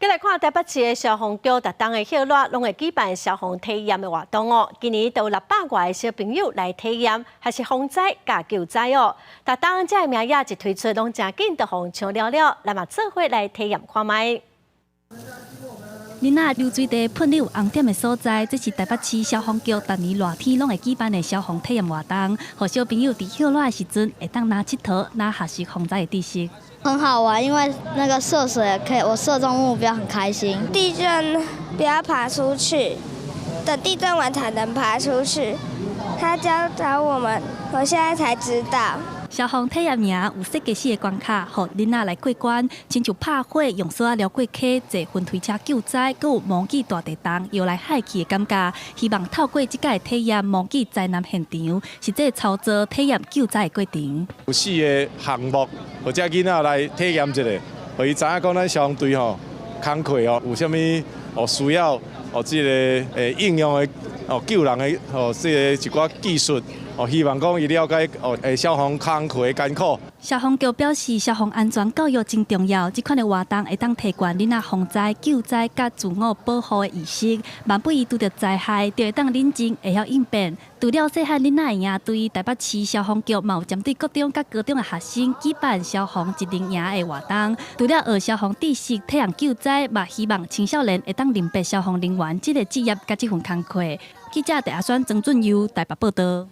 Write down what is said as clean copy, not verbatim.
過來看台北市的消防局，逐冬的熱熱攏會舉辦消防體驗的活動哦。今年都有600外個小朋友來體驗，學習防災佮救災哦。逐冬這个名額一推出，攏誠緊就予人搶了了，咱嘛做伙來體驗看覓。囡仔溜水地噴你有紅點的所在，這是台北市消防局逐年熱天攏會舉辦的消防體驗活動，予小朋友佇歇熱的時陣會當若𨑨迌，若學習防災的知識。很好玩，因為那個射水可以，我射中目標，很開心。地震不要爬出去，等地震完才能爬出去。他教導我們，我現在才知道。消防體驗營有設計四个關卡，予囡仔來過關，親像拍火、用索仔撩過溪、坐雲推車救災，閣有模擬大地動搖來海去的感覺。希望透過這個體驗模擬災難現場，實際操作體驗救災的過程。有四个項目，予這囡仔來體驗一下，予伊知影講咱消防隊吼工課哦，有啥物哦需要哦，這个應用的哦救人的哦這个一寡技術。哦，希望講伊了解哦，消防工課的艱苦。消防局表示，消防安全教育真重要。這款的活動會當提懸囡仔防災、救災佮自我保護的意識。萬不伊拄著災害，就會當冷靜，會曉應變。除了細漢囡仔的營隊，台北市消防局嘛有針對國中佮高中的學生舉辦消防職能營的活動。除了學消防知識、體驗救災，嘛希望青少年會當認別消防人員這个職業佮這份工課。記者鄭阿選、曾俊佑台北報道。